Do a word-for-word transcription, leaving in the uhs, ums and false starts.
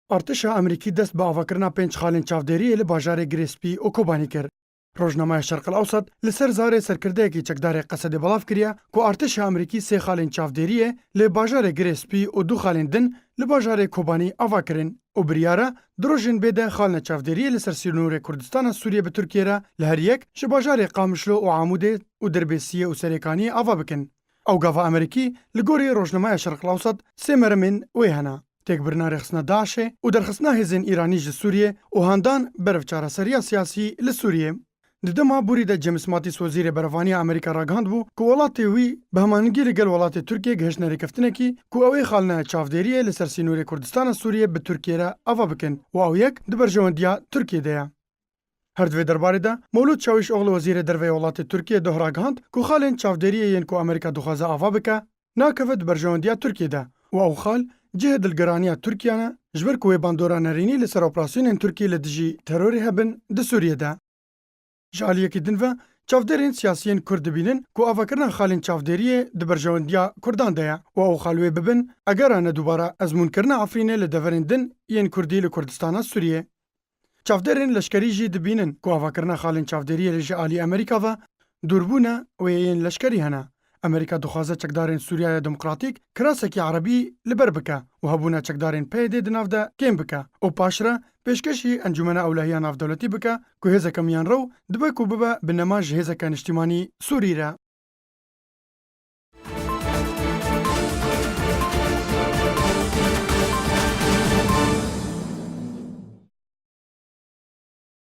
Artêşa Amerîkî dest bi avakirina pênc xalên çavdêriyê li bajarê Girê Spî û Kobanî kir. Rojnameya Şerqil Ewsat li ser zarê serkirdeyekî çekdarê Qesedê belav kiriye ku artêşa Amerîkî sê xalên çavdêriyê li bajarê Girê Spî û du xalên din li bajarê Kobanî ava kirin û biryar e di rojên bê de xalina çavdêriyê li ser sînorê Kurdistana Sûriyê bi Tirkiyê re li her yek ji bajarê Qamişlo û Amûdê û Dirbêsiyê û Serêkaniyê ava bikin. Ew gava Amerîkî li gorî rojnameya Şerqil Ewsat sê meremên wê hene. Têkbirina rêxistina DAIŞê û derxistina hêzên Îranî ji Sûriyê û handan ber bi çareseriya siyasî li Sûriyê. Di dema borî de James Mattis wezîrê berevaniya Amerîka ragihandibû ku welatê wî bi hemahengî li gel welatê Tirkiyê gihiştine rêkeftinekî ku ew ê xalina çavdêriyê li ser sînorê Kurdistana Sûriyê bi Tirkiyê re ava bikin û ew yek di berjewendiya Tirkiyê de ye. Her di vê derbarê de Mewlûd Çawîşoglu wezîrê derve yê welatê Tirkiyê doh ragihand ku xalên çavdêriyê yên ku Amerîka dixwaze ava bike, nakeve di berjewendiya Tirkiyê de û ew xal cihê dilgiraniya Tirkiye ne, ji ber ku wê bandora nerînî li ser operasyonên Tirkiyê li dijî terorê hebin di Sûriyê de. Ji aliyekî din ve, çavdêrên siyasiyên Kurd dibînin ku avakirina xalên çavdêriyê di berjewendiya Kurdan de ye û ew xal wê bibin egera nedubara ezmûnkirina Efrînê li deverên din yên Kurdî li Kurdistana Sûriyê. Çavdêrên leşkerî jî dibînin ku avakirina xalên çavdêriyê li ji alî Amerîka ve dûrbûne wê yên leşkerî hene. Amerîka dixwaze çekdarên Sûriyaya Demokratîk kirasekî erebî li ber bike û hebûna çekdarên P Y D di nav de kêm bike û paşre pêşkêşî Encûmena Ewlehiya Navdewletî bike ku hêzeke miyanrew dibe ku bibe binema ji hêzeke niştîmanî Sûrî re.